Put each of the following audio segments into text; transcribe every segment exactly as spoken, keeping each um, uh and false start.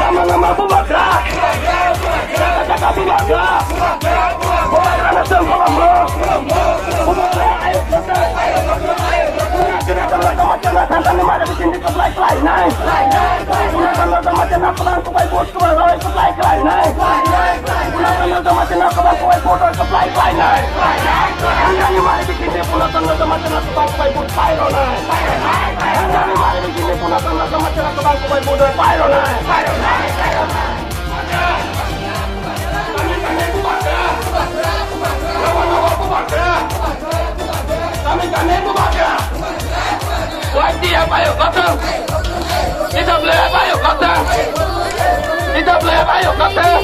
Lama lama bubagra. Jaga jaga bubagra. Bubagrano chwng kholomno. Bubagra ayuk kwthang. Bubagrano chwng kholomno. Thansa ni mare bisinni kwplai kwplainai. Bubagrano chwng kholomno. Kwbai vote kwbai roi kwplai kwplainai. Bubagrano chwng kholomno. Kwbai vote roi kwplai kwplainai. Thansa ni mare bisinni bubagrano chwng kholomno. Kwbai vote kwbai roi. Thansa ni mare bisinni bubagrano chwng kholomno. Kwbai vote roi kwplai roi. Kami kami bubagra. Kami kami bubagra. Y T F ayuk kwthang. T W F ayuk kwthang. T W F ayuk kwthang.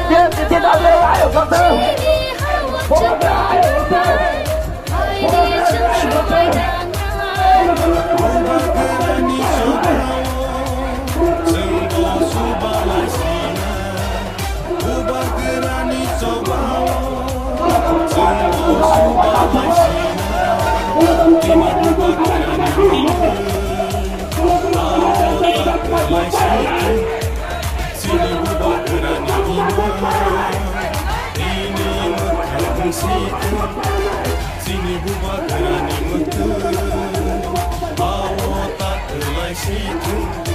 T W F ayuk kwthang. Bubagra ayuk kwthang. Bubagrani chobao, chwngbo chubalaisina. Bubagrani chobao, chwngbo chubalaisina. Tini bubagrani bini, aro ta laisina. Chini bubagrani bini, tini mwkhang si thung. Chini bubagrani mwtwng, ao ta kwlai si thung.